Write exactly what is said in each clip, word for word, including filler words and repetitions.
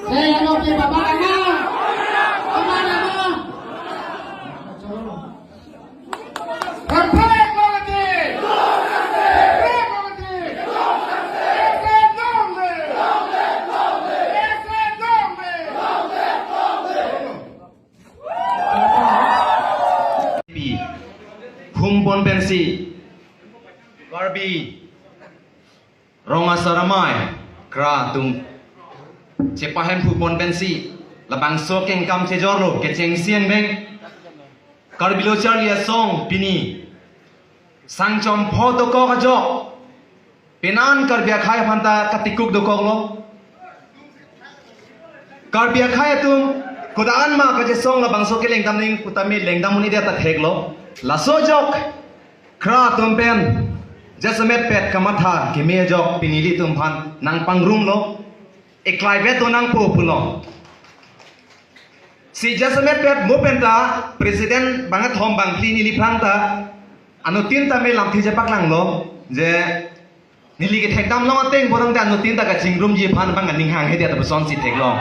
Saya mau ke Bapak Rama. Bapak Rama. Perfect quality. Perfect quality. Perfect quality. Pi, humpon pensi Karbi Rong Asar Amei Kra atum chepahemphu pon pensi labangso kengkam chejorlo, kechengsi angbeng Karbi Lo Charli Asong pini sangchom pho dokok ajok penan Karbi akhei aphanta katikuk dokoklo. Karbi akhei atum kodan ma kachesong labangso kelengdam ning putame lengdam un-edet ta theklo. Laso ajok Kra atum pen jasemet pet kamatha keme ajok pini ilitum aphan nangpangrumlo. Eklai vet do nangpo pulo. Si jasemet pet mo penta president bangkethom bangphli neli aphrang ta anuttin tame lamthe chepaklanglo je neli kethekdam long ateng borang ta anuttin ta kachingrumji aphan bang aning hanghedet ta pusonsi theklo.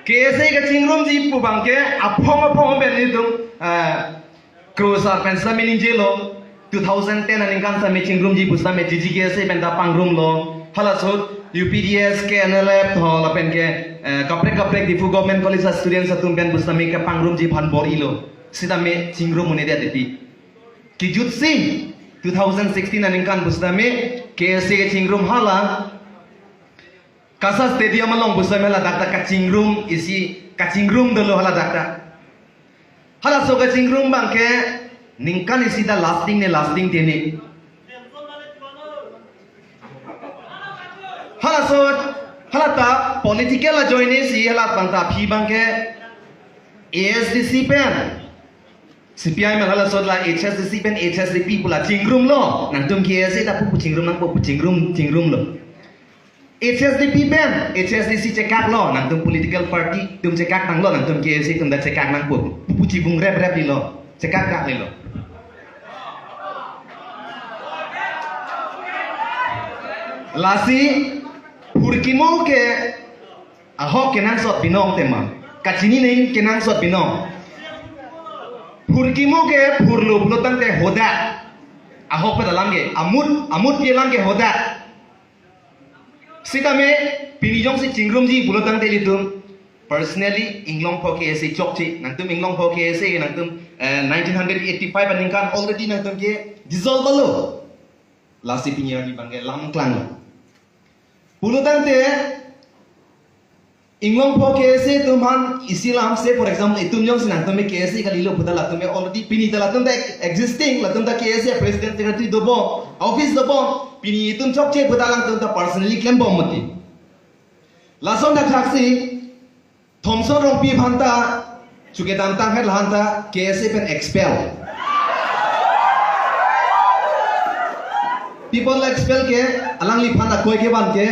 K S A kachingrumji pu abangke aphong aphong pen ilitum, eh, Kro sar pen sitame ningjelo, two thousand ten aningkan sitame chingrumji pu sitame G G K S A penta pangrumlo. Halaso U P D S, K N L F, ho lapen ke, eh, kaprek kaprek Diphu Government College students atum pen pu sitame kapangrumji aphan bor-ilo. Sitame chingrum un-edet pi. Kejutsi two thousand sixteen aningkan pu sitame K S A kachingrum hala KASA Stadium along pu sitame ladak ta kachingrum isi kachingrum dolo haladak ta. Halaso kachingrum abangke ningkan isi ta lasting ne lasting te ne. Halaso halata political ajoine si halat abang ta aphi abangke A S D C pen C P I M L halaso la H S D C pen H S D P pu la chingrumlo. Nangtum K S A ta pu pu chingrum nangpo pu chingrum chingrumlo. H S D P pen H S D C chekaklo, nangtum political party atum chekak tanglo, nangtum K S A atum ta chekak nangpo pu pu chibung rep rep lilo, chekak kak lilo. Lasi phurkimo ke ahok kenangsot binong tema. Kachini ning kenangsot binong. Phurkimo ke phurlo pulo tangte hoda. Ahok pada alam ke amut, amut ke alam ke hoda. Sitame pini jongsi chingrumji pulo tangte ilitum personally Inglongpho K S A chokche, nangtum Inglongpho K S A nangtum, eh, nineteen eighty-five aningkan already nangtum ke dissolve lo. Lasi pini arni abangke lam klanglo. Pulo tangte Inglongpho K S A atum aphan isi alam, say for example itum jongsi nangtum K S A kalilo pu ta latum already pini ta latum ta existing, latum ta K S A president secretary dobom, office dobom, pini itum chokche pu ta latum ta personally klembom mati. Lason thakthaksi Thomson Rongpi aphan ta chukedamtang het lahan ta K S A pen expel. People expel ke alangliphan akoi kevan ke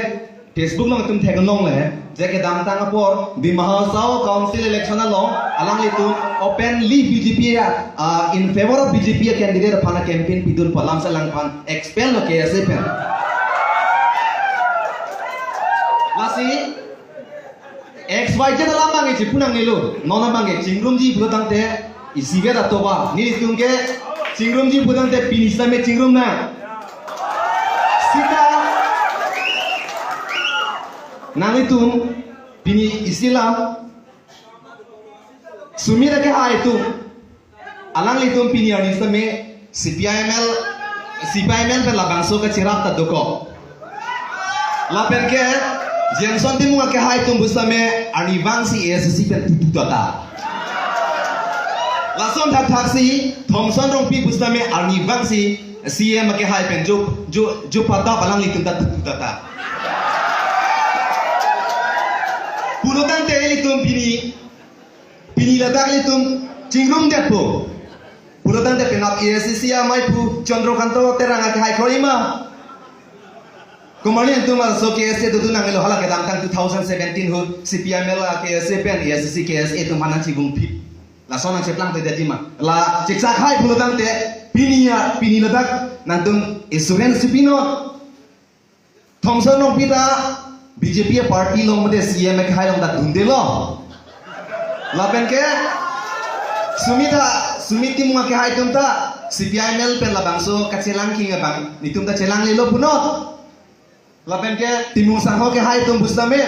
Facebook along itum theklongle, je kedamtang apor Dima Hasao Council election along alanglitum openly B J P a, uh, in favor of B J P a candidate aphan a campaign pidun pu alam si alangphan expel lo K S A pen. Lasi X Y Z alam abangke chipu nangnelo, non abangke chingrumji pulo tangte isivet atum ba, nelitum ke chingrumji pulo tangte pini sitame chingrum nang. Sita nanglitum pini isi alam sumit akehai atum. Alanglitum pini arni sitame C P I M L, C P I M L pen labangso kachirap ta dokok. Lapen ke Jameson Timung akehai atum pu sitame arnivang si A S D C pen tutu tata. Lason thakthaksi Thomson Rongpi pu sitame arnivang si C M akehai pen jo, jo, jo patap alanglitum ta tutu tata. Pulo tangte ilitum pini Pini ladak ilitum chingrumdetpo. Pulo tangte penap A S D C amei pu Chandrakanta Terang akehai khorima. Komarli nangtum laso K S A dodun nangnelo, hala kedamtang two thousand seventeen ahut C P I M L a K S A pen A S D C K S A atum aphan nangchibung phit. Lason nangcheplang te dajima. La chiksak hai pulo tangte Pini ya, pini ladak nangtum assurance si pinon. Thomson Rongpi ta B J P party along mate C M akehai along ta dunde lo. Lapen ke Sumit ta, Sumit Timung akehai atum ta C P I M L pen labangso kachelang king abang, netum ta chelanglelo punon. Lapen ke Timung Sangho akehai atum pusitame,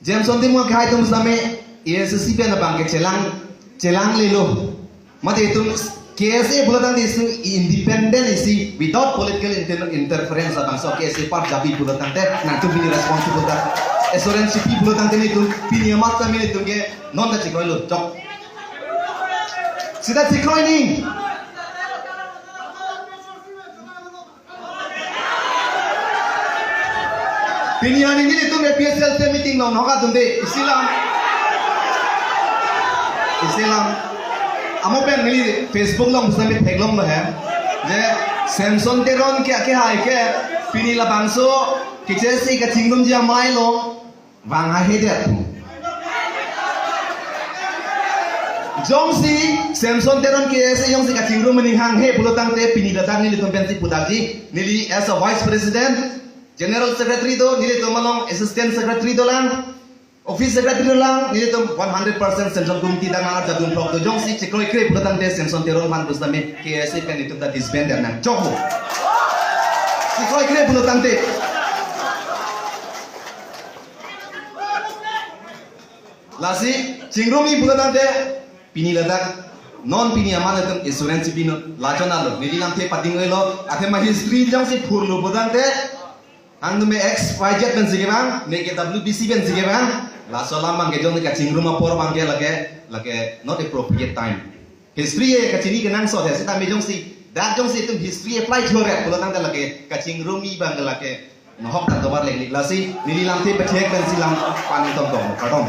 Jameson Timung akehai atum pusitame, A S C pen abang ke chelang, chelanglelo. Mate itum K S A pulo tangte isi independent isi without political inter-, interference abangso K S A part jabi pulo tangte nangtum pini responsible ta assurance si pi pulo tangte netum pini amat tame netum ke non ta chikroilo chok. Sita chikroi ni. Pini arni nelitum A P H L C meeting along nokha dunde, isi alam. Isi alam. Amo pen neli Facebook along bisa mi theklonglo he. Je Samson Teron ke akehai ke pini labangso K S A kachingrumji amei along vang ahedet. Jongsi Samson Teron K S A jongsi kachingrum aning hanghe pulo tangte pini ladak nelitum pensi pudakji, neli as a vice president, general secretary do, nelitum along assistant secretary dolang, office secretary dolang, nelitum one hundred percent central committee dang arjadun prok do. Jongsi chikroikre pulo tangte Samson Teron aphan pusitame K S A pen netum ta disband nang chokmo. Chikroikre pulo tangte. Lasi chingrumji pulo tangte pini ladak non pini amat netum assurance pinon, lajon alo neli lamthe pading-elo, athema history jongsi phurlo pulo tangte nangtum me X Y Z pensi kevang, neke W B C pensi kevang, laso alam abang ke jongsi kachingrum apor abang ke lake, lake not appropriate time. History e kachini kenangsot he, sitame jongsi, dak jongsi itum history apply thore pulo tangte lake kachingrumji abang ke lake nohok ta tovar lengli. Lasi neli lamthe pethek pensi lam pani tongtong, pardon.